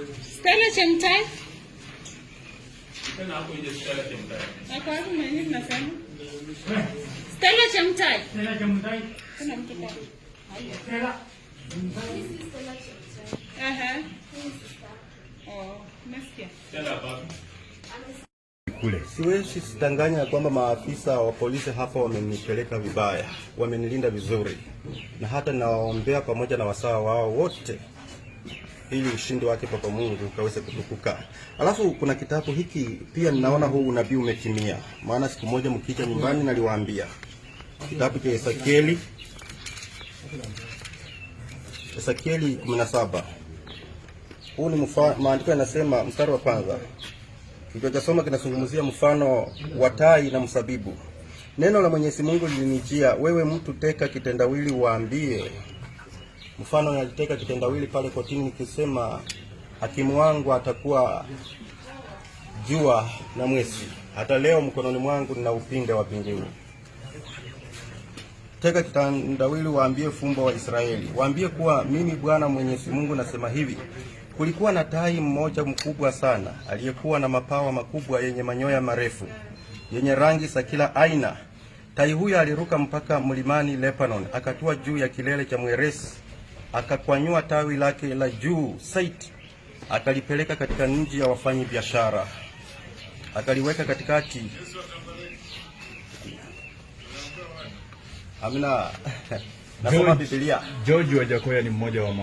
Stella Chemtai. Ako wapi mwenyewe tunasema? Stella Chemtai. Stella Chemtai. Kuna mtu pale. Stella. Aha. Oh, nasikia. Kule. Siwezi sidanganya kwamba maafisa wa polisi hapa wamenipeleka vibaya, wamenilinda vizuri, na hata nawaombea pamoja na wasawa wao wote ili ushindi wake Papa Mungu ukaweze kutukuka. Alafu kuna kitabu hiki pia, ninaona huu unabii umetimia, maana siku moja mkija nyumbani naliwaambia kitabu cha Ezekieli, Ezekieli 17. Huu ni maandiko yanasema, mstari wa kwanza. Kichwa cha somo kinazungumzia mfano wa tai na mzabibu. Neno la Mwenyezi Mungu lilinijia, wewe mtu, teka kitendawili waambie. Mfano, naliteka kitendawili pale kotini nikisema hakimu wangu atakuwa jua na mwezi. Hata leo mkononi mwangu nina upinde wa mbinguni. Teka kitendawili waambie fumbo wa Israeli, waambie kuwa mimi Bwana Mwenyezi Mungu nasema hivi: kulikuwa na tai mmoja mkubwa sana aliyekuwa na mapawa makubwa yenye manyoya marefu yenye rangi za kila aina. Tai huyo aliruka mpaka mlimani Lebanon, akatua juu ya kilele cha mweresi, akakwanyua tawi lake la juu sait, akalipeleka katika nchi ya wafanyi biashara, akaliweka katikati. Amina. Nasoma Biblia. George Wajackoyah ni mmoja wa